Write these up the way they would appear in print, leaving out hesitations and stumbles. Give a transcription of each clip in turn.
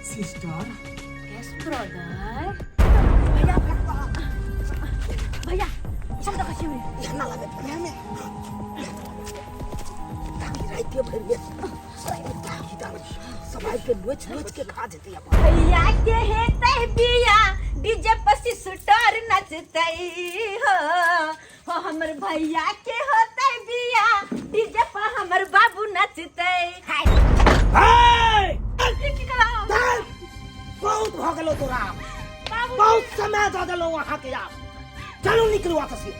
Sister. Yes brother. भैया, भैया, हम देखै छी। यहाँ नाला में पड़े में ताकि रातिए भरि में ताकि डाल सब आबि के नोच नोच के खा जेतै अपन। भैया के हेतै बिया, डीजे पर सिस्टर नचतै हो। हो हमर भैया के होतै बिया, डीजे पर हमर बाबू नचतै। हाय। हे! ई की करा? चल! बहुत भऽ गेलो तोरा। बाबू। बहुत समय दऽ देलहुँ अहाँके। आब चलू, निकलू एतऽ से,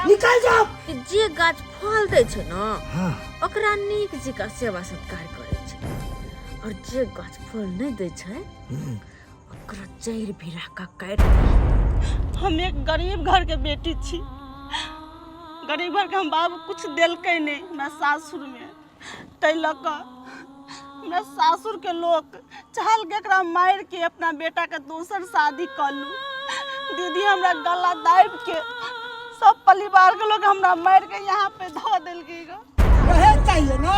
निकल जाओ। जे गाछ फल दै छै ने, ओकरा नीक जकाँ सेवा सत्कार करै छै और जे गाछ फल नहि दै छै, ओकरा जड़ि भिरा कऽ काटि दै। हम एक गरीब घर के बेटी छी। गरीब घर के हम बाबू कुछ देलकै नहि हमरा सासुरमे, ताहि लऽ कऽ हमरा सासुरके लोक चाहल कि एकरा मारि के अपना बेटाके दोसर शादी कऽ लू। दीदी हमरा गला दाबि के, सब परिवार के लोग हमरा मारि के यहाँ पे धऽ देलकै ग। दहेज चाहिए ना,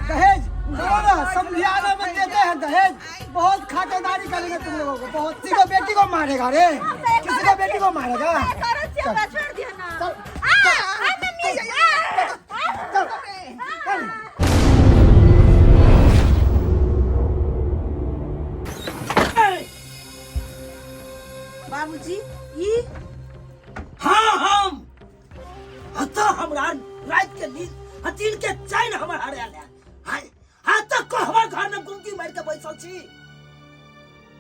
दहेज करो ना। समझियाना में देते हैं दहेज। बहुत खातिरदारी करेंगे तुम लोगों को बहुत। किसी को बेटी को मारेगा रे? किसी को बेटी को मारेगा? करो छियै, हमरा छोड़ि दिअ ना। चल। आ, आ, मम्मी, आ, आ। चल चल। बाबूजी, ई हाँ, हम अतः हमरा रात के नींद आ दिन के चैन हमर हरायल है। हाय, हाँ तक को हमर घर में गुमती मार के बैसल छी।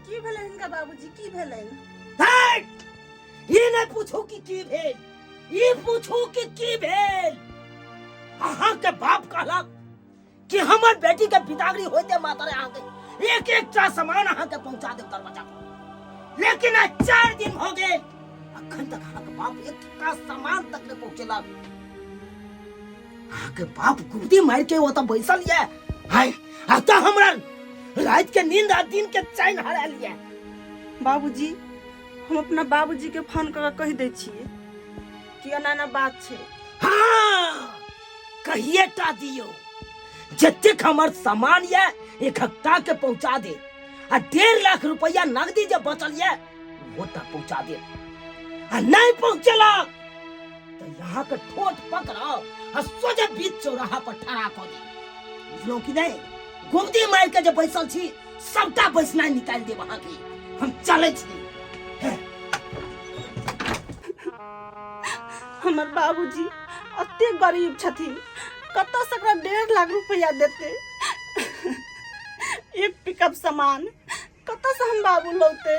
की भेलै हिनका बाबूजी, की भेलै? हेय! ई नहीं पूछू कि की भेल, ई पूछू कि की भेल। अहाँ के बाप कहलक कि हमर बेटी के बिदागरी होते मात्र अहाँ के एक एक टा सामान अहाँ के पहुंचा देब दरवाजा पर, लेकिन आज 4 दिन हो गेल, अखन तक अहाँ के बाप एक टा सामान तक नहीं पहुंचेलक। अहाँ के बाप गुर्दी मार के ओतऽ बैसल ये। हाय, अतः हमरा रात के नींद आ दिन के चैन हरायल ये। बाबूजी, हम अपना बाबूजी के फोन कऽ के कहि दै छियै कि एना एना बात छै। हाँ, कहिए टा दियो, जतेक हमर सामान ये एक हफ्ता के पहुंचा दे आ 1.5 लाख रुपया नगदी जे बचल ये वो टा पहुंचा दे। आ नहीं पहुंचेला तो यहाँ के ठोट पकड़ो आ सोझे बीच चौराहा पर ठड़ा कऽ दे। बुझलहुँ कि नहीं? गुमती मारि के जे बैसल छी, सबटा बैसनाइ निकालि देब अहाँके। हम चलै छी। हमर बाबूजी एते गरीब छथिन, कतऽसँ एकरा 1.5 लाख रुपया देतै? एक पिकअप सामान कतऽसँ हम बाबू लौते?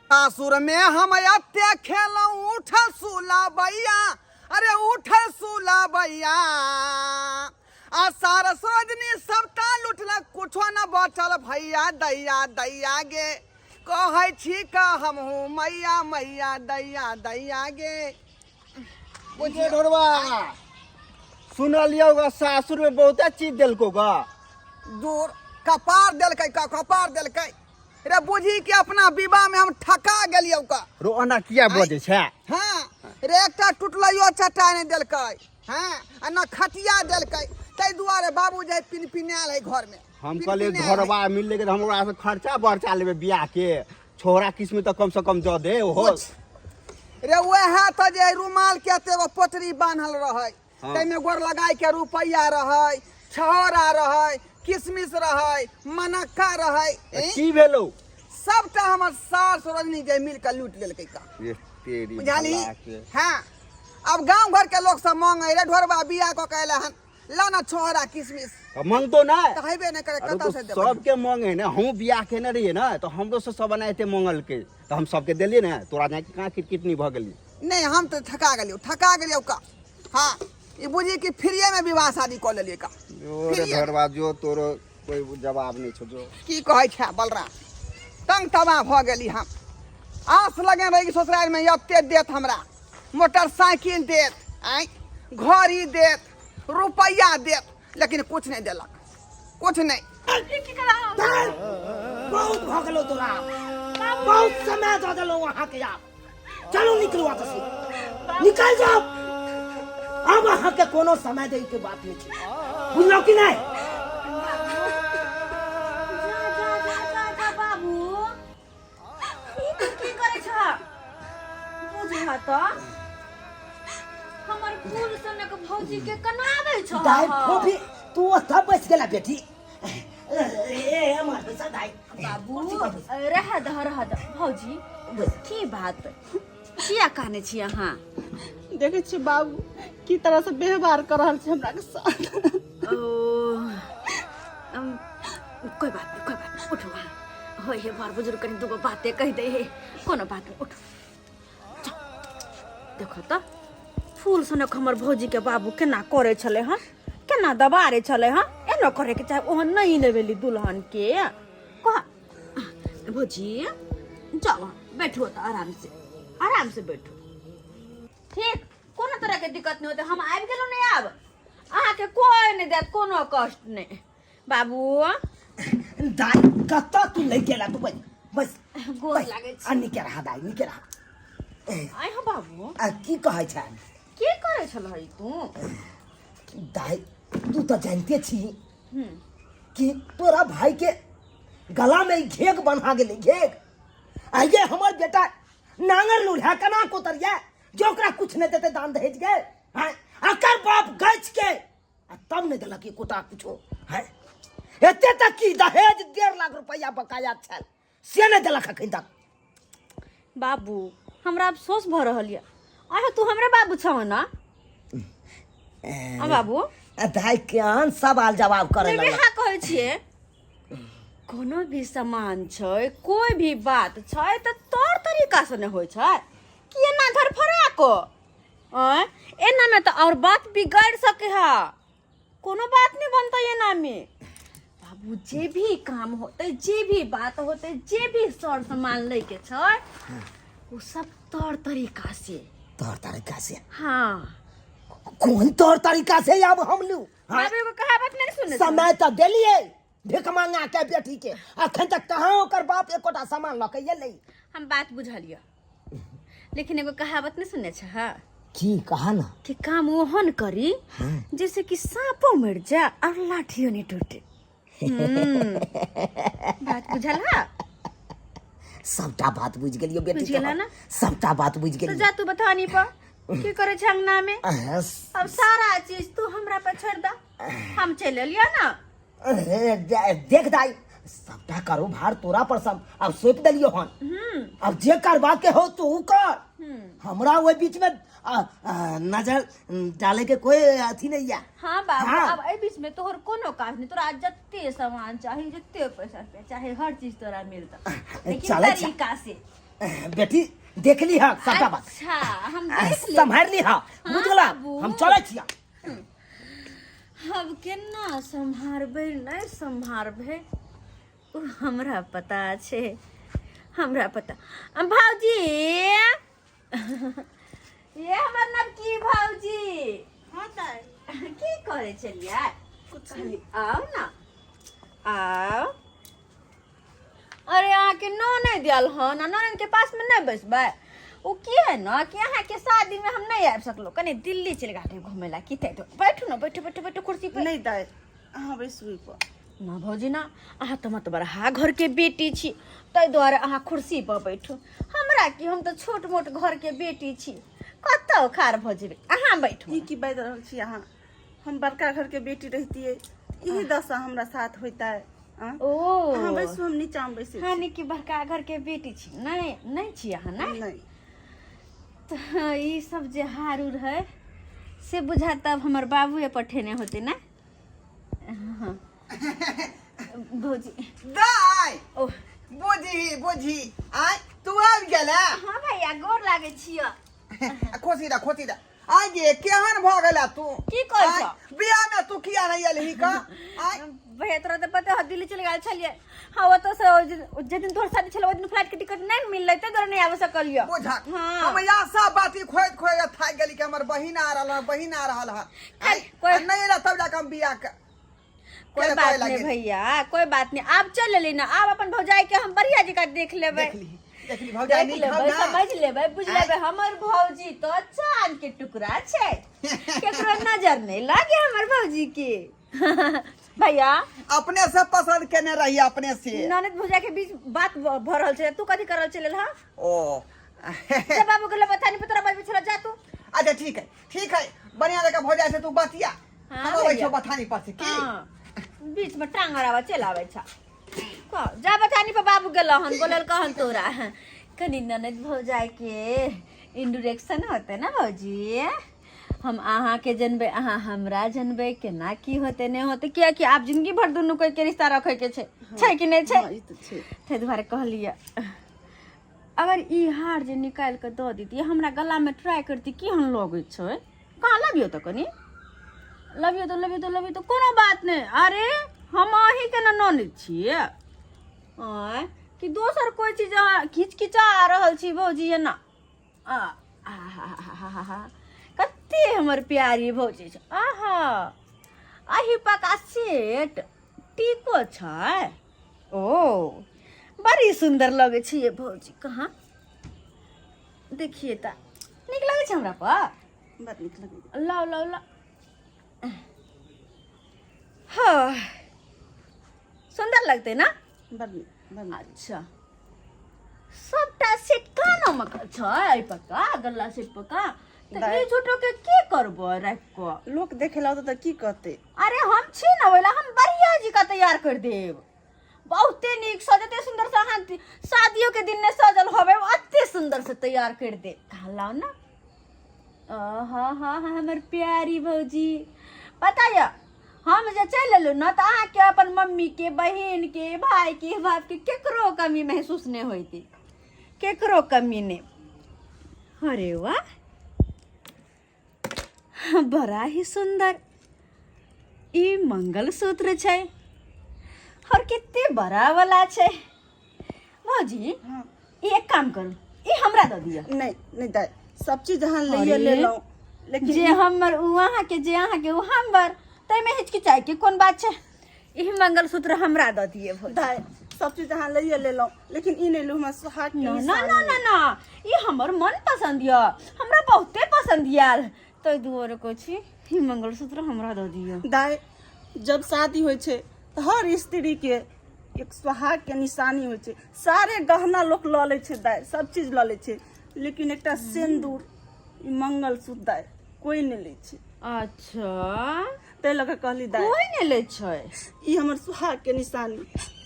सासुर में हम एते खेलहुँ, उठल सुला बैया, अरे उठल सुला बैया, आ सार सजनी सबटा लुटलक, कुछो न बचल भैया। दैया दैया गे, कहै छी का हमहूँ मैया मैया, दैया दैया गे। बुझे ढोरबा, सुनलियौ गा, सासुर में बहुते चीज देलको गा। दूर कपार देलकै का, कपार देलकै रे। बुझी कि अपना विवाह में हम ठका गेलियौ का। रो, ओना किया बजै छै? हाँ रे, एकटा टुटलैयो चटाइ नहि देलकै, हाँ, आ न खटिया देलकै। ताहि दुआरे बाबू जे पिनपिनायल है घर में। हम कहलियै पिनपिनायल है। घरबा मिललै तऽ हमरा से खर्चा बर्चा लेबै बियाह के, छोरा किस्म तऽ कम से कम दऽ दे ओहो। कुछ रे, वएह तऽ जे रुमाल के एते एगो पोटरी बान्हल रहै, ताहिमे गोर लगाय के रुपैआ रहै, छहोरा रहै, किशमिश रहै, मनक्का रहै। तऽ की भेलौ? सबटा हमर सार सरोजनी जे मिल के लूट लेलकै का। ये तेरी बुझाली? भला के। हाँ, अब गांव घर के लोग सब मांगे रे, ढोरबा बियाह कऽ के अयलै हन, ला ना छोहरा किशमिश। तऽ मंगतो ना? तऽ हेबे नहि करे। अरे कतऽ तो से देबै? सबके मांगे ने। हमहूँ बियाह केने रहियै ने, तऽ हमरो से सब एनाहिते मांगलकै, तऽ हम सबके देलियै ने। तोरा जाके कहाँ किटकिटनी भऽ गेली? नहि, हम तऽ ठका गेलियौ, ठका गेलियौ का। हाँ, ई बुझी कि फ्रीए में विवाह शादी कऽ लेलियै का। जो रे। फ्रीए। ढोरबा जो, तोरो कोई जवाब नहीं छौ, जो। की कहै छै बलराम, तंग तबाह भऽ गेली हम। आस लगे रही कि ससुराल में एते देत, हमरा मोटरसाइकिल देत, आँय, घड़ी देत, रुपैआ देत, लेकिन कुछ नहि देलक, कुछ नहि। चल! बहुत भऽ गेलो तोरा, बहुत समय दऽ देलहुँ अहाँके। आब चलू, निकलू एतऽ से, निकल जाओ। अब अहाँके कोनो समय दै के बात नहीं छै, बुझलहुँ कि नहीं? तऽ हमर फूल सनक भौजी के कनाबै छह। दाई फोफी, तू ओतऽ बैस गेला बेटी? ए हमर बैसा दाई। बाबू। कुर्सी पर बैस। रह दह, रह दह भौजी। बैस। की बात, किया कहने छी अहाँ? देखै छियै बाबू, की तरह से व्यवहार कर रहल छै हमरा के साथ। ओ कोई बात नहीं, कोई बात नहीं, उठो अहाँ। होय हे बड़ बुजुर्ग, कनि दूगो बाते कहि दे हे, कोनो बात नहीं, उठो। जाउ। देखो तऽ फूल सनक हमर भौजी के बाबू केना करे छलै हन, केना दबारे छलै हन। एना करे के चाहे, ओहन नहीं लेबेली दुल्हन के। कह भौजी, जाओ अहाँ, बैठो तऽ आराम से, आराम से बैठो। ठीक, कोनो तरह के दिक्कत नहीं होते, हम आबि गेलहुँ। नहीं, आब अहाँके कोई नहीं देत कोनो कष्ट नहीं बाबू। दाई, कतऽ तू लै गेला? तू बैस, बैस। गोर बैस। लागै छी। आ निके रहा दाई, निके रहा। आइ हो बाबू। आ की कहै छै? की करै छलही तू? दाई, तू तऽ जानते छी कि तोरा भाई के गला में ई घेघ बन्हा गेलै, घेघ। आ ये हमर बेटा नांगर लूढ़ा केना कोतरिया जो ओकरा कुछ नहीं देते दान दहेज के हैं? अकर बाप गच के आ तब नहीं देलक एकोटा कुछो है। एते तक कि दहेज 1.5 लाख रुपया बकाया छल, से नहीं देलक अखन तक। बाबू, हमरा अफसोस भऽ रहल यऽ। आहो, तू हमरे बाबू छह ना? आ बाबू। आ दाई, केहन सवाल जवाब करे नहि लगल? वएह कहै छियै, कोनो भी सामान छै, कोई भी बात छै तऽ तौर तरीका से नहि होइ छै कि एना धरफड़ा को आँय? एना में तऽ और बात बिगड़ सके है, कोनो बात नहीं बनता एना में। बाबू, जे भी काम होते, जे भी बात होते, जे भी सर सामान लै के छै, ओ सब तौर तरीका से। तौर तरीका से? हाँ। कोन तौर तरीका से आब हम लू? हाँ? बाबू, एगो कहावत नहीं सुने? समय तऽ देलियै भिख मांगा के बेटी के, अखन तक कहाँ ओकर बाप एकोटा सामान लऽ के एलै? हम बात बुझलियै, लेकिन एगो कहावत नहीं सुनने छ? हाँ। की कहा ना? कि काम ओहन करी जैसे कि सांपो मर जा और लाठियो नहीं टूटे। बात बुझल हा? सबटा बात बुझि गेलियो बेटी। बुझि गेला तोहर। ना? सबटा बात बुझि तो गेलियो। जा तू बतानी पर की करे छै अंगना में। अब सारा चीज तू हमरा पर छोड़ दा, हम चल एलियो ना। देख दाई, सबटा कारोबार तोरा पर सब अब सौंप देलियो हन। अब जे करबा के हो तू कर, हमरा ओहि बीच में आ, आ, नजर डाले के कोई अथी नहीं है। हाँ बाबू। हाँ। अब एहि बीच में तोहर कोनो काज नहीं, तोरा जते सामान चाही, जते पैसा रुपया चाही, हर चीज तोरा मिलता, लेकिन चलै छै। तरीका से। बेटी, देख ली हा सबटा बात। अच्छा, हम देख लेब। सम्हारि ली हा, बुझ गेला? बाबू। हम चलै छिया। अब केना सम्हारबै, नहि सम्हारबै, ओ हमरा पता छै, हमरा पता। आ, भाउजी, ये हमर नवकी भाउजी। हाँ दाई। की करै छलियै? कुछ। कहली आउ ना, आउ। अरे, अहाँके ननैद आयल हन आ ननैद के पासमे नहि बैसबै? ओ की है ना कि अहाँके शादीमे हम नहि आबि सकलहुँ, कनि दिल्ली चलि गेल रही घुमै लए। की तै बैठू ने, बैठू बैठू बैठू कुर्सी पर। नहीं दाई, अहाँ बैसू ओहि पर। ना भौजी ना, अहाँ तऽ मतबरहा घरके बेटी छी, ताहि दुआरे अहाँ कुर्सी पर बैठू। हमरा की, हम तऽ छोट मोट घरके बेटी छी, कतऽ खाड़ भऽ जेबै? अहाँ बैठू। ई की बाजि रहल छी अहाँ? हम बड़का घर के बेटी रहितियै, यही दशा हमरा साथ होइता है? ओ अहाँ बैसू, हम नीचा मे बैसै हाँ छी। कि बड़का घर के बेटी छी? नहि, नहि छी अहाँ? नहि? नहि। तऽ ई सब जे हार उर है से बुझा तब हमर बाबुए पठेने होते ना? हाँ। भौजी। दाय। ओ। बुझी बुझी, आय तू आबि गेला? हाँ भैया, गोर लागै छियै। खोसी दा, खोसी दा। आय गे, केहन भऽ गेला तू? की कहै आँय, छौ? बियाह में तू किया नहीं एलही का? आय। भैया, तोरा तऽ पता हो, दिल्ली चलि गेल छलियै। हाँ, ओतऽ से ओहि जे दिन तोहर शादी छलै, ओहि दिन फ्लाइट के टिकट नहि मिललै, ताहि दुआरे नहि आबि सकलियै। बुझा। हाँ। हम आशा बाती खोज खोज के थाकि गेली कि हमर बहिन आ रहल है, बहिन आ रहल है। खैर, आय, आ नहीं एला तब जाके हम बियाह के कोई केना बात कहै नहीं लागे? भैया, कोई बात नहीं। आब चल लेली ना, आब अपन भौजाई के हम बढ़िया जकाँ देख लेबै। देख ली, देख ली भौजाई। देख नीक लेबै। हौ ना? समझ लेबै, बुझ लेबै। हमर भौजी तो चांद के टुकड़ा छै, केकरो नजर नहीं लागे हमर भौजी के। भैया। अपने से पसंद केने रही, अपने से। ननद भौजाई के बीच बात भ रहल छै, तू कथी करल चलल हा? ओ जा बाबू के बथानी पर तोरा बजबै छलो, जा तू। अच्छा ठीक है, ठीक है, बढ़िया जगह भौजाई से तू बतिया। हाँ, हम अबै भैया। छौ बथानी पर से की। हाँ, बीच में टांग अड़ावा चल आबै छा। कह, जा बथानी पर बाबू गेलो हन, बोलल कहन तोरा कनी ननद भौजाई के इंड्यूरेक्शन होते ना भौजी, हम अहाँ के जनबै, अहाँ हमरा जनबै, केना की होते नहि होते, कियाकि आब जिंदगी भर दुनू कोई के रिश्ता रखे के छै, छै कि नहि छै? हाँ, ई तऽ छै। ताहि दुआरे कहलियै अगर ई हार जे निकालि कऽ दऽ दितियै हमरा गलामे, ट्राई करती, केहन लगै छै? कहाँ लबियौ तऽ कनि लबियौ तऽ, लबियौ तऽ, लबियौ तऽ। कोनो बात नहि। अरे हम अहीँके ने ननद छियै, आँय कि दोसर कोइ चीज अहाँ खिचखिचा रहल छी भौजी एना? आ आहा, कते हमर प्यारी भौजी छै। आहा, अही पका सेट टीको छै। ओ बड़ी सुन्दर लगै छै ये भौजी। कहाँ देखिए तऽ, नीक लगै छै हमरा पर? बड़ नीक लगैए। लाउ लाउ लाउ। हाँ, सुन्दर लगतै ना? बड़ नीक, बड़ नीक। अच्छा, सबटा सेट कानमे छै एहि पक्का गल्ला सेट पक्का तऽ दाइ। ई झूठो के की करबै राखि कऽ? लोक देखे ला तऽ की कहतै? अरे हम छी ने ओहि ला, हम बढ़िया जी का तैयार कर देब, बहुते नीक सजते, सुंदर से। अहाँ शादियों के दिन ने सजल होबे, अते सुंदर से तैयार कर दे। कहाँ लाओ ना। हाँ हाँ हाँ, हमर प्यारी भौजी, पता यऽ हम जे चलि एलहुँ ने तऽ अहाँके अपन मम्मी के, बहिन के, भाई के, बाप के, केकरो कमी महसूस नहि होइतै, केकरो कमी नहि। अरे वाह, बड़ा ही सुंदर ई मंगलसूत्र छै और कते बड़ा वाला छै। भौजी, ई एक काम करू, ई हमरा दऽ दिअ। नहीं नहीं दाइ, सब चीज अहाँ लैए अरे। लेलहुँ लेकिन जे हमर उ अहाँके, जे अहाँके उ हमर, ताहिमे हिचकिचाइ के कोन बात छै? ई मंगलसूत्र हमरा दऽ दिअ भौजी। दाइ, सब चीज अहाँ लैए लेलहुँ लेकिन ई नहि लू, हमरा सुहाग के ना ना निशानी। ना ना ना, ई हमर मन पसंद यऽ, हमरा बहुते पसंद आयल, ताहि दुआरे कहै छी ई मंगलसूत्र हमरा दऽ दिअ। दाइ, जब शादी होइ छै तऽ हर स्त्री के एक सुहाग के निशानी होइ छै। सारे गहना लोक लऽ लै छै दाइ, सब चीज लऽ लै छै, लेकिन एकटा सिन्दूर, ई मंगलसूत्र दाइ कोई नहि लै छै। अच्छा। ताहि लऽ कऽ कहली दाइ। कोई नहि लै छै। ई हमर सुहाग के निशानी,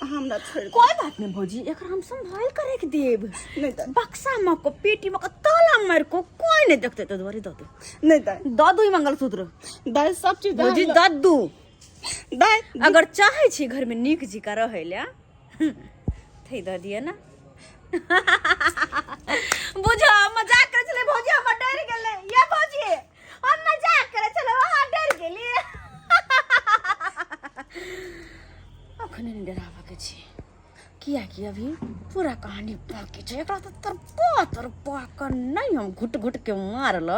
अहाँ हमरा छोड़ि दिअ। कोई बात नहीं भौजी, एकरा हम संभाल कर रख देब। नहीं दाइ। बक्सा में को, पेटी में को ताला मार को, कोई नहीं देखते, तो दुआरे दऽ दू। नहीं दाइ। दऽ दू ई मंगलसूत्र। दाइ, सब चीज भौजी, दऽ दू। दाइ। अगर चाहे छी घर में नीक जिका रहै ला थै दऽ दिअ ना। बुझो मजाक करै छलै भौजी, हमर डर गेलै। ये भौजी, हम मजाक करै छलै, अहाँ डर गेलियै। अखन नहि डराबऽ के छै, कियाकि अभी पूरा कहानी बाकी छै। एकरा तऽ तरपा तरपा कऽ नहि हम घुट घुट के मारल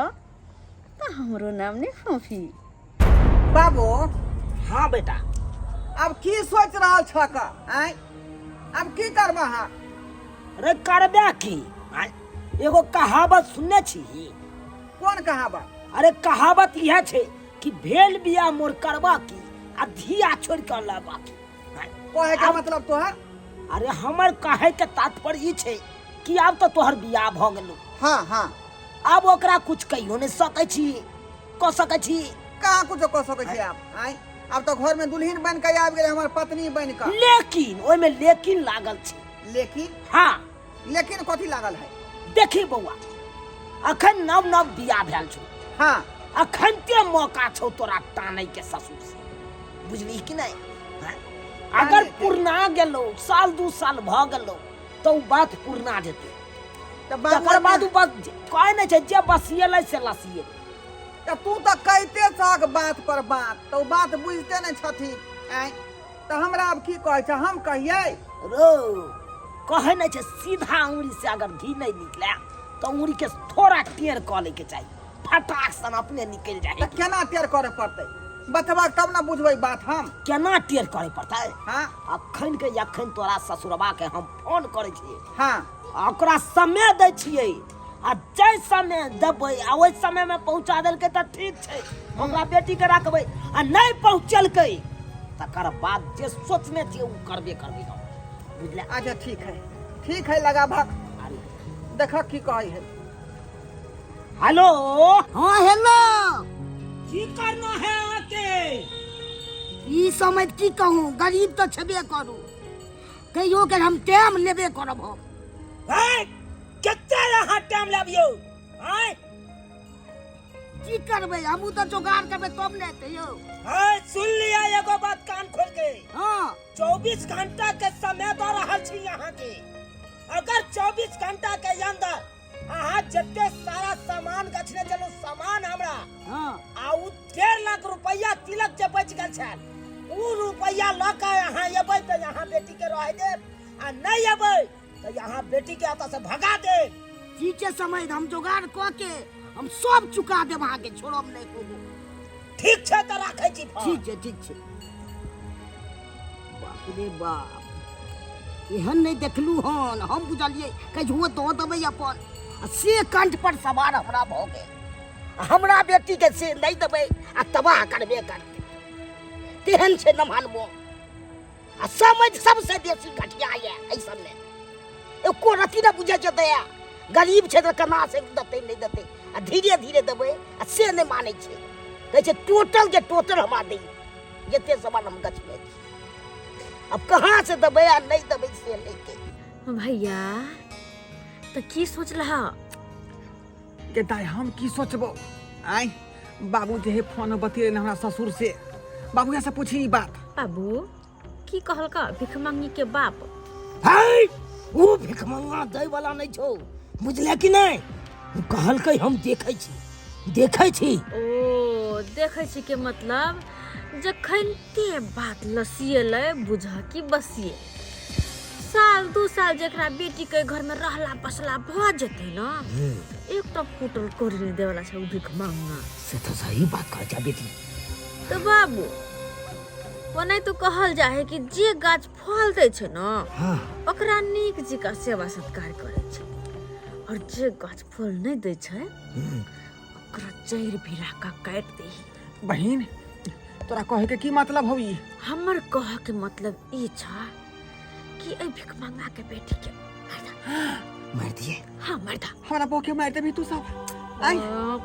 तऽ हमरो नाम नहि फोफी। बाबू। हाँ बेटा। अब की सोच रहल छक? आँय, अब की करबह अहाँ? रे करबे की? आँय, एगो कहावत सुनने छी? कोन कहावत? अरे कहावत इएह छै कि भेल बियाह मोर करबा की आ धिया छोड़ के लेबा की। आँय, कहे के मतलब तोहर? अरे हमर कहे के तात्पर्य ई छै कि आब तऽ तोहर बियाह भऽ गेलौ। हाँ हाँ। आब ओकरा कुछ कहियो नहि सकै छी, कऽ सकै छी? कहाँ कुछो कऽ सकै छी आब? आँय, आब तऽ घर में दुल्हिन बन के आबि गेलै, हमर पत्नी बन के। लेकिन ओहिमे लेकिन लागल छै। लेकिन? हाँ। लेकिन कथी लागल है? देखी बौआ, अखन नव नव बियाह भेल छौ। हाँ। अखन ते मौका छौ तोरा टानै के ससुर से, बुझली कि नहीं? हाँ? अगर पुरना गेलौ, साल दू साल भऽ गेलौ तऽ ओ बात पुरना जेतै। तऽ बाबू तकर बाद ओ बस कहै नहि छै जे बसिएलै से लसिएलै। तऽ तू तऽ कहिते छहक बात पर बात, तऽ ओ बात बुझिते नहि छथिन। आँय, तऽ हमरा आब की कहै छै, हम कहियै? रो कहै नहि छै, सीधा उंगली से अगर घी नहि निकले तऽ उंगली के थोड़ा टेढ़ कऽ लैके चाही, फटाक सन अपने निकलि जाइ। तऽ केना टेढ़ करे पड़तै बतबा, तब ने बुझबै बात हम। केना टेढ़ करे पड़तै? हाँ। अखन के अखन तोरा ससुरबा के हम फोन करै छियै। हाँ। आ ओकरा समय दै छियै, आ जाहि समय देबै आ ओहि समय में पहुंचा देलकै तऽ ठीक छै, ओकरा बेटी के रखबै, आ नहि पहुंचलकै तकर बाद जे सोचने छियै ओ करबे करबै हम, बुझले? अच्छा ठीक है, ठीक है, लगा भक। अरे देख की कहै है। हेलो। हाँ हेलो। की करना है आके? ई समय की कहूँ, गरीब तो छेबे करू, कहियो के हम टाइम लेबे करब हम। हैं? कते अहाँ टाइम लेबियो? हैं? की करबै, हमहूँ तऽ जोगाड़ करबै तब ने हेतै यौ। हैं, सुन लिया एगो बात कान खोल के। हाँ। 24 घंटा के समय दऽ रहल छी अहाँ के। अगर 24 घंटा के अंदर अहाँ जते सारा सामान गछने छलहुँ सामान हमरा, हाँ, आ उ 1.5 लाख रुपया तिलक जे बचि गेल छल उ रुपया लऽ के अहाँ एबै तऽ अहाँ बेटी के रह देब, आ नहीं एबै तऽ अहाँ बेटी के एतऽ से भगा देब। ठीक छै समय, हम जोगाड़ कऽ के हम सब चुका देब अहाँके, छोड़ब नहि कोनो। ठीक छै तऽ राखै छी फोन। ठीक छै, ठीक छै। बाप रे बाप, एहन नहि देखलू हन। हम बुझलियै कहियो दऽ देबै अपन, आ से कंठ पर सवार हमरा भऽ गेल। आ हमरा बेटीके से नहि देबै आ तबाह करबे करतै, तेहन छै नमहन। आ समझ सबसे बेसी घटिया यऽ एहि सबमे, एको रत्ती नहि बुझै छै दया। गरीब छै तऽ केना से देतै नहि देतै, आ धीरे धीरे देबै आ से नहि मानै छै। कहै छै टोटल के टोटल हमरा दै, जते सामान हम गछने छी। अब कहाँ से देबै आ नहि देबै से नहि के। भैया तऽ की सोचलह? के दाइ, हम की सोचबो? आय बाबू जे है फोन बतियेले हमरा ससुर से, बाबू से पूछी ई बात। बाबू की कहलका भिखमंगी के बाप? है, उ भिखमंगा दै वाला नहीं छौ, बुझले कि नहीं? उ कहलकै हम देखै छी, देखै छी। ओ देखै छी के मतलब जखन ते बात लसिएलै बुझ कि बसिए। साल दू साल जकरा बेटी के घर में रहला बसला भऽ जेतै न, एकटा फूटल कौड़ी नहि देवला छै उ भिखमंगा। से तो सही बात कहै छै बेटी। तऽ बाबू ओनाहि तो कहल जाइ है कि जे गाछ फल दै छै न, हाँ, ओकरा नीक जकाँ सेवा सत्कार करै छै, और जे गाछ फल नहि दै छै ओकरा जड़ि भिरा कऽ काटि दै। बहिन, तोरा कहे के की मतलब हौ ई? हमर कहऽ के मतलब ई छ कि एहि भिखमंगा के बेटी के मारि दऽ। मारि दिए? हाँ, मारि दऽ। हमरा बो के मारि देबही तू सब? आइ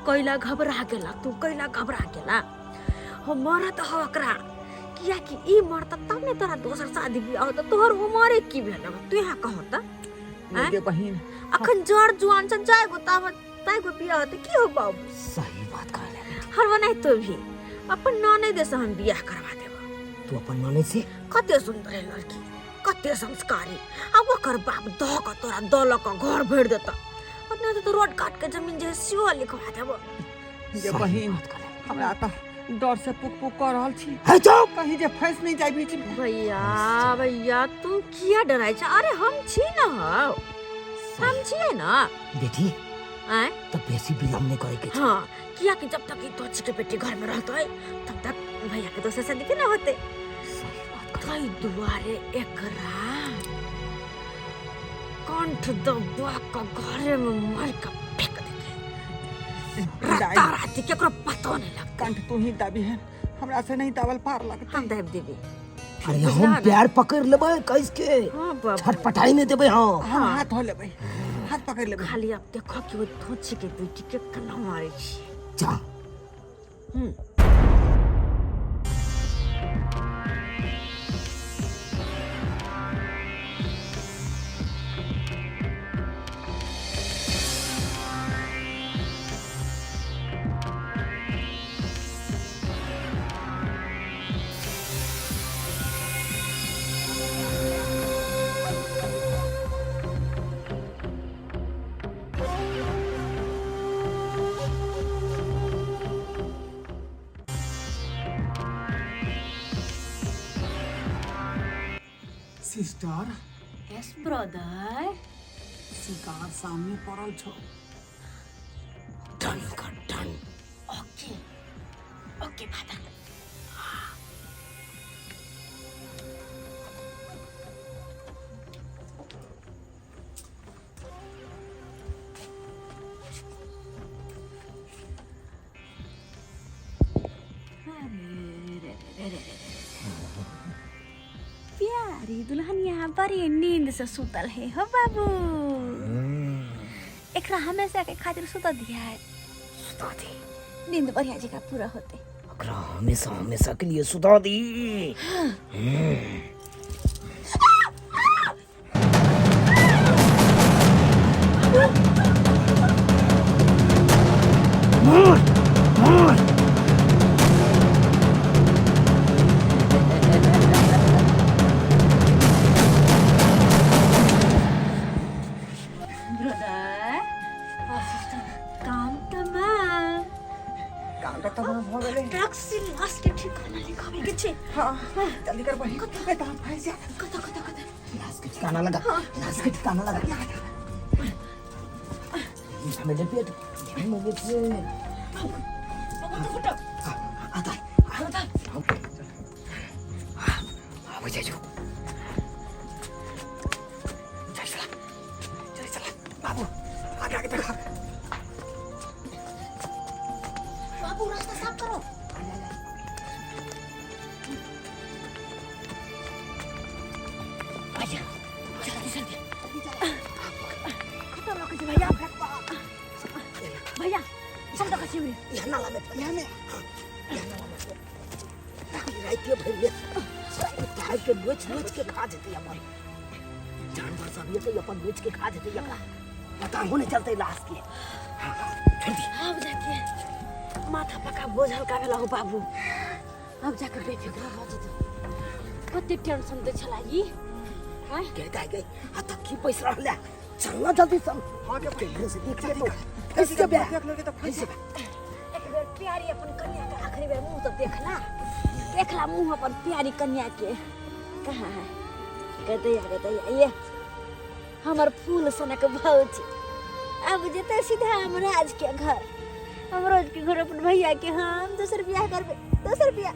कैला घबरा गेला तू, कैला घबरा गेला? हो मरत हो ओकरा, कियाकि ई मरत तब ने तोरा दोसर शादी बियाह होतौ। तोहर उमरे की भेल? तू यहाँ कहो तऽ। नहि गे बहिन, अखन जर जुआन छ, जाय गो ताबत ताइ गो बियाह होतै। की हो बाबू? सही बात कहले बेटी। हर बनाय तो भी अपन ननद से हम बियाह करवा देब। तू अपन ननद से? कते सुंदर है लड़की, कते संस्कारी, आ ओकर बाप दऽ कऽ तोरा दऽ लऽ कऽ घर भरि देता, और नहीं तो रोड काट के जमीन जे है सेहो लिखवा देब। गे सही बहिन, बात कहले। हमरा तऽ डर से पुक पुक कऽ रहल छी, है चुप, कहीं जे फंसि नहि जाय बीच में। भैया भैया, तू किया डराइ छ? अरे हम छी न हौ, हम छियै न। बेटी। आँय? तऽ बेसी विलम्ब नहि करे के छै। हाँ, किया कि जब तक ई दोची के बेटी घर में रहतै तब तक भैया के दोसर शादी केना होतै? सही बात कहले। ताहि दुआरे एकरा कंठ दबा कऽ घरे में मारि कऽ फेंक देके, राता राति केकरो पतो नहीं लगतै। कंठ तू ही दाबी है, हमरा से नहीं दाबल पार लगतै। हम दाबि देबै। अरे हम पैर पकड़ लेबै कैस के। हाँ बाबू। छटपटाई नहीं देबै। हाँ। हम हाथ धो लेबै, हाथ पकड़ लेबै। खाली अब देखो कि ओहि धोची के बेटी के केना मारै छियै। जा। सिस्टर। Yes brother. शिकार सामने पड़ल छौ। डन कर डन। Okay okay father. प्यारी दुल्हनिया बड़ी नींद से सुतल है हो बाबू। एकरा हमेशा के खातिर सुता दिया है। सुता दी। नींद बढ़िया जगह पूरा होते। ओकरा हमेशा हमेशा के लिए सुता दी। मार मार। ब्रदर, काम तमाम। काम तऽ तमाम भऽ गेलै। ट्रक से लाश के ठिकाना लिखावे के छै। हाँ, जल्दी कर बहिन, कतऽ फँसि जा। कतऽ कतऽ कतऽ? लाश के ठिकाना लगा, लाश के ठिकाना लगा। हमें पेट हमें पेट। आता आता आबै जाइ जो, चल चला चल चला बाबू, आगे आगे देखा। बाबू, रास्ता साफ करो। आजा, जल्दी जल्दी। खतम लोग छै भैया। भैया, हम तऽ छियै। यहाँ नाला में, यहाँ में, यहाँ नाला में। रातिए भरि ले तार के नोच नोच के खा जेतै अपन जानवर सब, एतै अपन नोच के खा जेतै। एकरा पता हो नहीं चलतै लाश के। हाँ, छोड़ दी। अब जाके माथा पका बोझ हल्का भेला हो बाबू। अब जाके बेफिक्र भऽ जेतै। कते टेंशन दै छला ई। आँय? गए गए गए, आ तक की पैसा रहले? चल ना जल्दी चल। हाँ के। केहन से देख ले तो फंस जेबे। देख लेके तऽ फँसि फंस जेबे। एक बेर प्यारी अपन कन्या के आखिरी बेर मुंह तो देखला, देखला मुंह अपन प्यारी कन्या के। कहाँ है गदैया? गदैया, ये हमर फूल सनक भौजी अब जेतै सीधा हमराज के घर, हमराज के घर अपन भैया के। हम दोसर बियाह करबै, दोसर बियाह।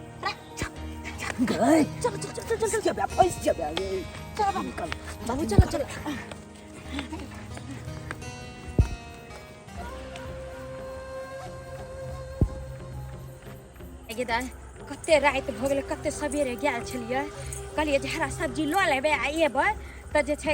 गए। चलो चलो चलो चलो। फंस जेबे, फंस जेबे। चलो बाबू, बाबू, चलो चलो। गे दाइ, कते राति भऽ गेलै, कते सबेरे गेल छलियै। कहलियै जे हरा सब्जी लऽ लेबै आ एबै तऽ जे छै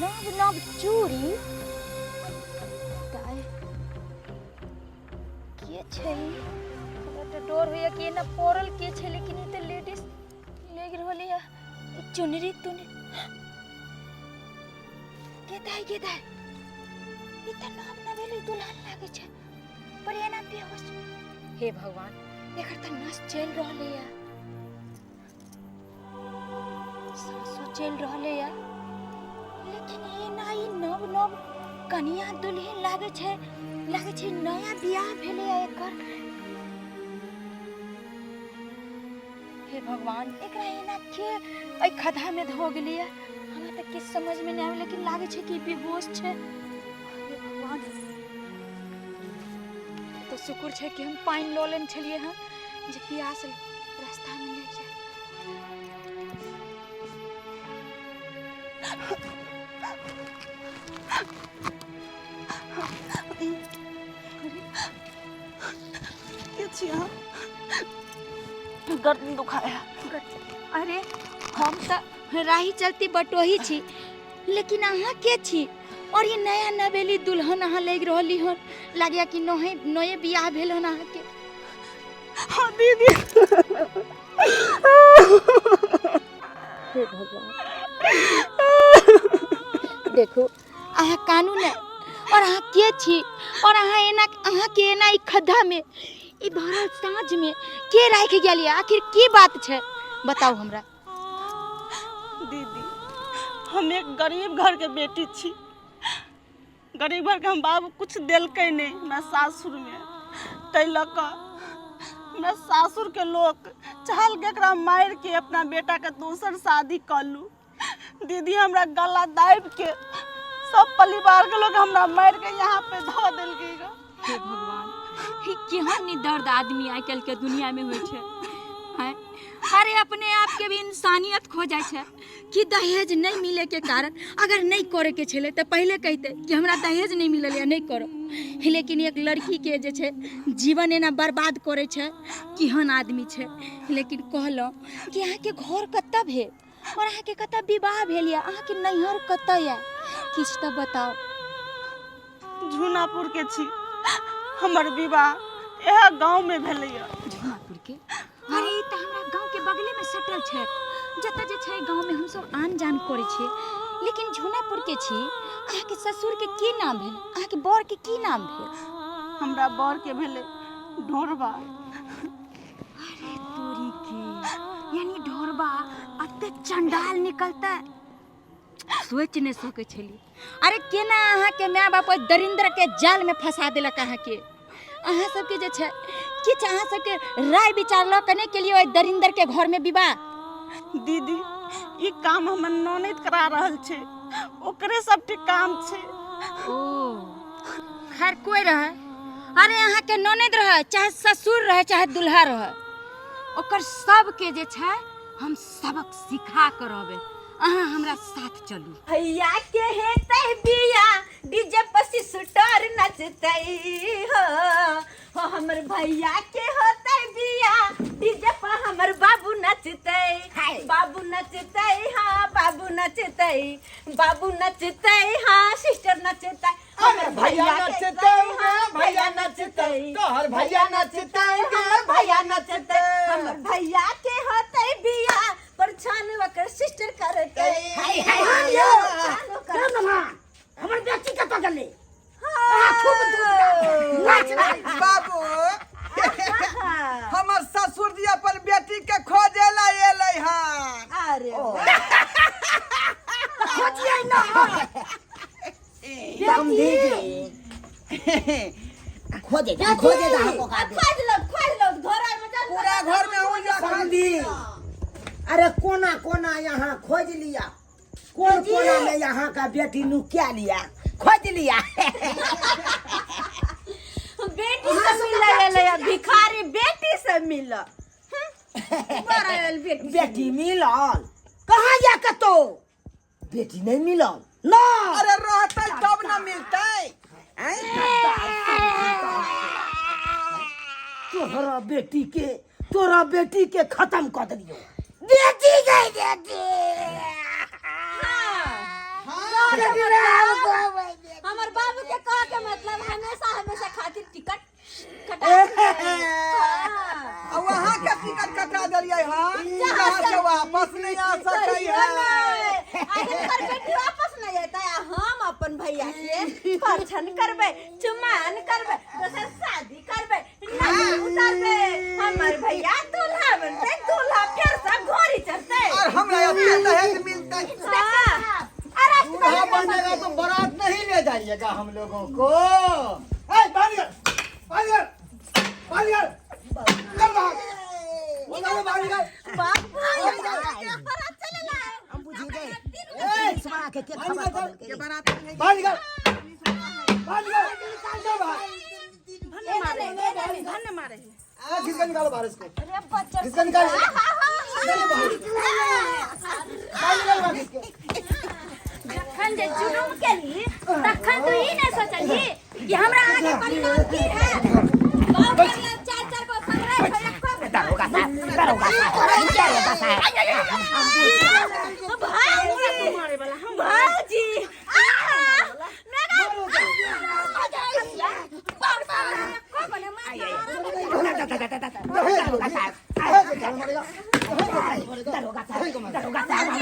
नव नव चूड़ी। दाइ, के छै ई? हमरा तऽ डर होइया कि एना पड़ल के छै, लेकिन ई तऽ लेडीज लागि रहल या। ई चुनरी तुनरी के? दाइ, गे दाइ, ई तऽ नव नवेली दुल्हन लागै छै, पर एना बेहोश? हे भगवान, एकर तऽ नस चलि रहलै या, साँसो चलि रहलै या, लेकिन एना ई नव नव कनिया दुल्हन लागै छै, लागै छै नया बियाह भेलैया एकर। हे भगवान, एकरा एना के एहि खद्धामे धऽ गेलैया? हमरा तऽ किछु समझमे नहि आबै, लेकिन लागै छै कि बेहोश छै। हे भगवान, तऽ शुक्र छै कि हम पानि लऽ लेने छलियै हँ जे प्यास रास्तामे लागि जाय। के छी अहाँ? गर्दन दुखाया। अरे, हम तऽ राही चलती बटोही छी, लेकिन अहाँ के छी? और ये नया नवेली दुल्हन अहाँ लागि रहली हन, लागैया कि नहे नये बियाह भेल हन अहाँके। हाँ दीदी। हे भगवान, देखू, अहाँ कानू ने। और अहाँ के छी और अहाँ एना, अहाँके एना ई खद्धामे ई भरल साँझमे के राखि गेल? आखिर की बात छै, बताउ हमरा। दीदी, हम एक गरीब घर के बेटी छी। गरीब घर के हम बाबू कुछ देलकै नहीं हमरा सासुर में, ताहि लऽ कऽ हमरा सासुर के लोक चाहल के एकरा मारि के अपना बेटा के दोसर शादी कऽ लू। दीदी, हमरा गला दाबि के सब परिवार के लोग हमरा मारि के यहाँ पे धऽ देलकै ग। हे भगवान, ई केहन निदर्द आदमी आइ काल्हि के दुनिया में होइ छै। हैं? अरे अपने आप के भी इंसानियत खो जाइ छै कि दहेज नहीं मिले के कारण अगर नहीं करे के छलै तऽ पहिले कहिते कि हमरा दहेज नहीं मिलल या नहीं करो, लेकिन एक लड़की के जे छै जीवन एना बर्बाद करै छै, केहन आदमी छै। लेकिन कहलहुँ कि अहाँके घर कतऽ भेल और अहाँके कतऽ विवाह भेल यऽ, अहाँके नैहर कतऽ यऽ, किछु तऽ बताउ। झुनापुर के छी, हमर विवाह इएह गाँव में भेलैया। झुनापुर के? अरे ई तऽ हमरा गाँव के बगले में सटल छै, जतऽ जे छै गाँव में हमसब आन जान करै छियै। लेकिन झुनापुर के छी, अहाँके ससुर के की नाम भेल, अहाँके बर के की नाम भेल? हमरा बर के भेलै ढोरबा। अरे तोरी के, यानी ढोरबा अते चंडाल निकलता सोच नहीं सकै छलियै। अरे केना अहाँके माय बाप ओहि दरिन्द्र के जाल में फंसा देलक अहाँके? अहाँ सबके जे छै किछु अहाँ सबके राय विचार लऽ कऽ नहि केलियै ओहि दरिन्द्र के घर में विवाह? दीदी ई काम हमर ननैद करा रहल छै, ओकरे सबके काम छै। ओ खैर कोई रहे, अरे अहाँके ननैद रहे चाहे ससुर रहे चाहे दुल्हा रहे, ओकर सबके जे छै हम सबक सिखा के रहबै। अहाँ हमरा साथ चलू। भैया के हेतै बिया डीजे पर सिस्टर नचतै हो, हो हमर भैया के होतै बिया डीजे पर हमर बाबू नचतै, बाबू नचतै, हाँ बाबू नचतै, बाबू नचतै, हाँ सिस्टर नचतै। हमर भैया नचतै, हाँ भैया नचतै, तोहर भैया नचतै, हमर भैया नचतै। हमर भैया के होतै बिया पर छान ओकर सिस्टर करतै। हाय हाय हाय यो हमर बेटी कतऽ गेलै? खूब दूध नाच बाबू। हमर ससुर जी अपन बेटी के खोजे ला एलै हन। अरे खोजियै ना समझी खोजे जा, खोजे जा हमको का दे। खोज लो, खोज लो घर में जा पूरा घर में हो जा समझी। अरे कोना कोना यहाँ खोज लिया, कौन कोना में यहाँ का बेटी नुकिया लिया, खोज लिया। बेटी से मिल गेलै, भिखारी बेटी से मिल बड़ा बेटी। बेटी मिलल कहाँ या कतो बेटी नहीं मिलल ना। अरे रहतै तब ना मिलतै। तोहरा बेटी के, तोरा बेटी के खत्म कर दियो। बेटी गई बेटी। हमर बाबू के कह के मतलब हमेशा हमेशा खातिर टिकट कटा। आ वहाँ के टिकट कटा देलियै हन, यहाँ से वापस नहीं आ सकै है। हिनकर बेटी वापस नहीं एतै आ हम अपन भैया के परछन करबै, चुमान करबै, दोसर शादी करबै, नहा उतारबै, हमर भैया दूल्हा बनतै, दूल्हा फेर से घोड़ी चढ़तै और हमरा एते दहेज मिलतै। दूल्हा बनेगा तो बारात नहीं ले जाइएगा हम लोगों को। ए बाहर निकल, बाहर निकल, बाहर निकल, निकल बाहर, निकल बाहर निकल। बाप भाई बारात चले ला। हम बुझी गए पुलिसवा के के खबर कर देलकै। बाहर निकल, बाहर निकल, निकल बाहर। धन्य मारे। आ खींच के निकालो बाहर इसको, खींच के निकालो, निकालो बाहर, बाहर निकालो बाहर खींच के। जखन जे जुलुम केली तखन तू ई नहीं सोचली कि हमरा आगे परिणाम की है। बाप रे, चार चार को संग्रह छै एको। दरोगा साहब, दरोगा साहब, दरोगा साहब। भाजी भाजी दरोगा साहब, दरोगा साहब, दरोगा साहब।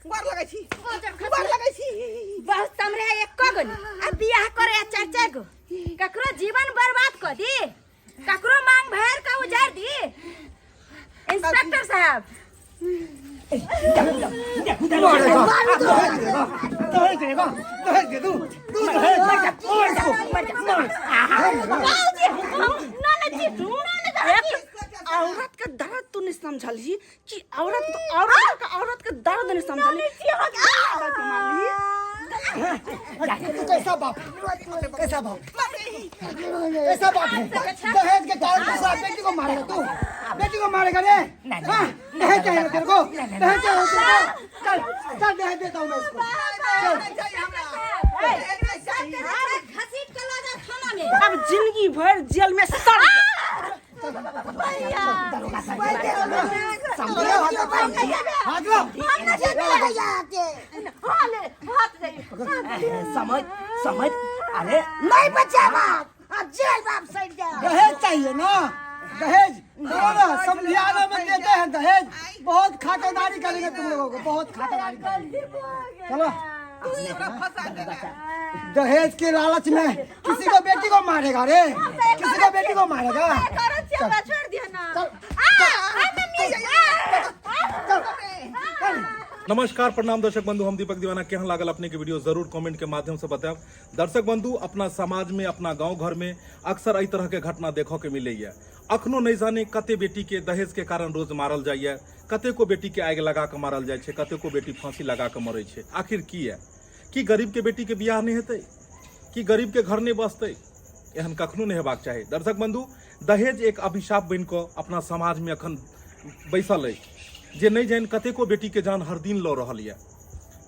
गोर लगै छी, गोर लगै छी। बहुत समरे एको गो ने आ बियाह करे आ चार चार गो, ककरो जीवन बर्बाद कर दी, ककरो मांग भर के उजाड़ दी। इंस्पेक्टर साहब दहेज देगा, दहेज दे दू, तू दहेज दे, मार इसको, मार। औरत के दर्द तू नहीं समझलही कि औरत, औरत के, औरत के दर्द नहीं समझलही। मारली। तू कैसा बाप है? कैसा बाप कैसा बाप है? दहेज के कारण दूसरा बेटी को मारेगा तू, बेटी को मारेगा रे? हाँ? दहेज चाहिए तेरे को, दहेज चाहिए तेरे को। चल चल दहेज देता हूँ मैं इसको, चल। घसीट के ला जा थाना में। अब जिंदगी भर जेल में सड़। समझ समझ, अरे नहीं बचा बाप, अब जेल बाप सड़ गया। दहेज चाहिए ना, दहेज करो ना, समझियाना में देते हैं दहेज। बहुत खातिरदारी करेंगे तुम लोगों को, बहुत खातिरदारी करेंगे। चलो दहेज के लालच में किसी को बेटी को मारेगा रे, किसी को बेटी को मारेगा। छोड़ दिया ना। नमस्कार प्रणाम दर्शक बंधु, हम दीपक दीवाना। केहन लागल अपने के वीडियो जरूर कमेंट के माध्यम से बतायब। दर्शक बंधु, अपना समाज में अपना गांव घर में अक्सर एहि तरह के घटना देखऽ के मिलैया। अखनो नहीं जाने कते बेटी के दहेज के कारण रोज मारल जाइए, कतेको बेटी के आगि लगा के मारल जाइ छै, कतेको बेटी फांसी लगा के मरै छै। आखिर की है कि गरीब के बेटी के बियाह नहीं हेतै, कि गरीब के घर नहीं बसतै? एहन कखनो नहीं हेबाक चाही। दर्शक बंधु, दहेज एक अभिशाप बनि कऽ अपना समाज में अखन बैसल अछि, जे नहि जानि कतेको बेटी के जान हर दिन लऽ रहल यऽ।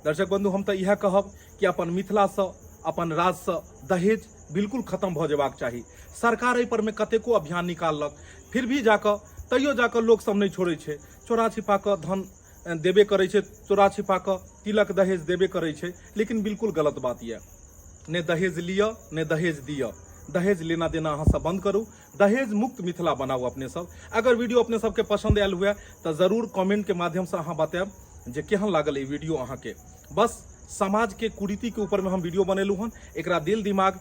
दर्शक बंधु, हम तऽ इएह कहब कि अपन मिथिलासँ अपन राज्यसँ दहेज बिल्कुल खत्म भऽ जेबाक चाही। सरकार एहि पर में कतेको अभियान निकाललक, फिर भी जाकऽ तैयो जाकऽ लोक सब नहि छोड़ै छै, चोरा छिपा कऽ धन देबे करै छै, चोरा छिपा कऽ तिलक दहेज देबे करै छै। लेकिन बिल्कुल गलत बात यऽ। ने दहेज लिअ ने दहेज दिअ, दहेज लेना देना अहाँ सब बंद करू, दहेज मुक्त मिथिला बनाउ अपने सब। अगर वीडियो अपने सबके पसंद आयल हुए तऽ जरूर कमेंट के माध्यम से अहाँ बतायब जे केहन लागल ई वीडियो अहाँके। बस समाज के कुरीति के ऊपर में हम वीडियो बनेलहुँ हन, एकरा दिल दिमाग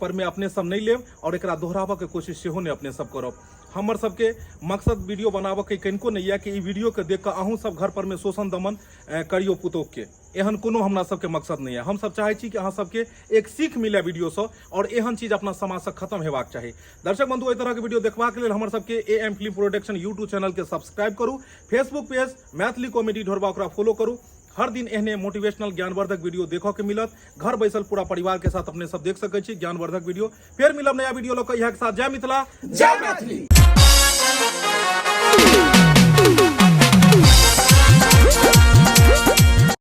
पर में अपने सब नहीं लेब और एकरा दोहराबऽ के कोशिश सेहो नहीं अपने सब करब। हमर सबके मकसद वीडियो बनाबऽ के कनिको नहीं यऽ कि ई वीडियो के देख कऽ अहूँ सब घर पर में शोषण दमन करियौ पुतोह के, एहन कोनो हमरा सबके मकसद नहीं है। हम सब चाहै छी कि अहाँ सबके एक सीख मिले वीडियो से और एहन चीज अपना समाज से खत्म हेबाक चाही। दर्शक बंधु, एहि तरह के वीडियो देखबाक लेल हमर सबके A M film production YouTube channel के सब्सक्राइब करू, Facebook page Maithili comedy Dhorba ओकरा फॉलो करू। हर दिन एहने मोटिवेशनल ज्ञानवर्धक वीडियो देखऽ के मिलत। घर बैसल पूरा परिवार के साथ अपने सब देख सकै छी ज्ञानवर्धक वीडियो। फेर मिलब नया वीडियो लऽ कऽ, इएह के साथ जय मिथिला, जय मैथिली।